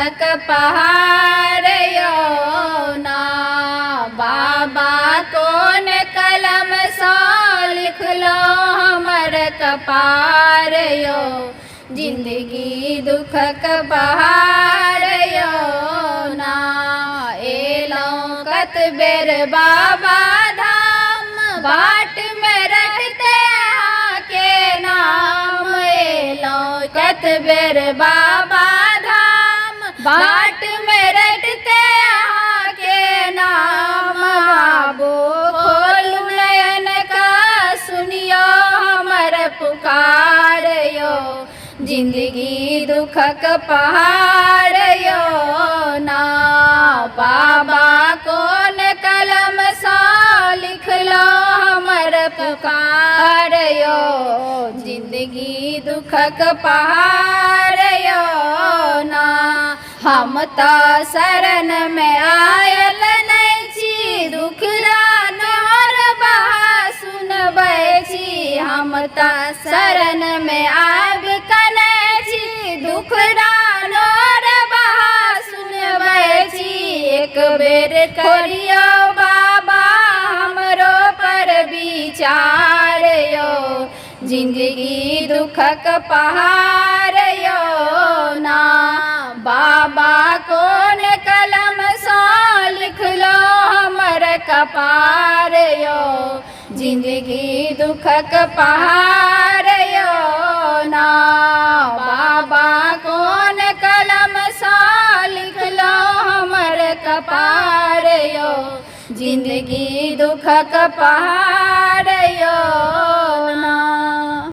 दुखक पहाड़ यौ ना। बाबा कोन कलमसँ लिखलहुँ हमर कपार यौ, जिन्दगी दुखक पहाड़ यौ ना। एलहुँ कत बेर बाबा धाम, बाट मे रटते अहाँके नाम। एलहुँ कत बेर बाबा धाम, बाट मे रटते अहाँके नाम। आबो खोलू नयन का, सुनियो हमर पुकार यौ, जिन्दगी दुखक पहाड़ यौ ना। बाबा कोन कलमसँ लिखलहुँ हमर पुकार यौ, जिन्दगी दुखक पहाड़ यौ ना। हम तऽ शरण मे आयल नहि छी, दुख नोर बहा सुनबै छी। हम तऽ शरण मे आबि कनै छी, दुख नोर बहा सुनबै छी। एक बेर करियौ बाबा हमरो पर विचार यौ, जिन्दगी दुखक पहाड़ यौ ना। बाबा कोन कलमसँ लिखलहुँ हमर कपार यौ, जिन्दगी दुखक पहाड़ यौ ना। बाबा कोन कलमसँ लिखलहुँ हमर कपार यौ, जिन्दगी दुखक पहाड़।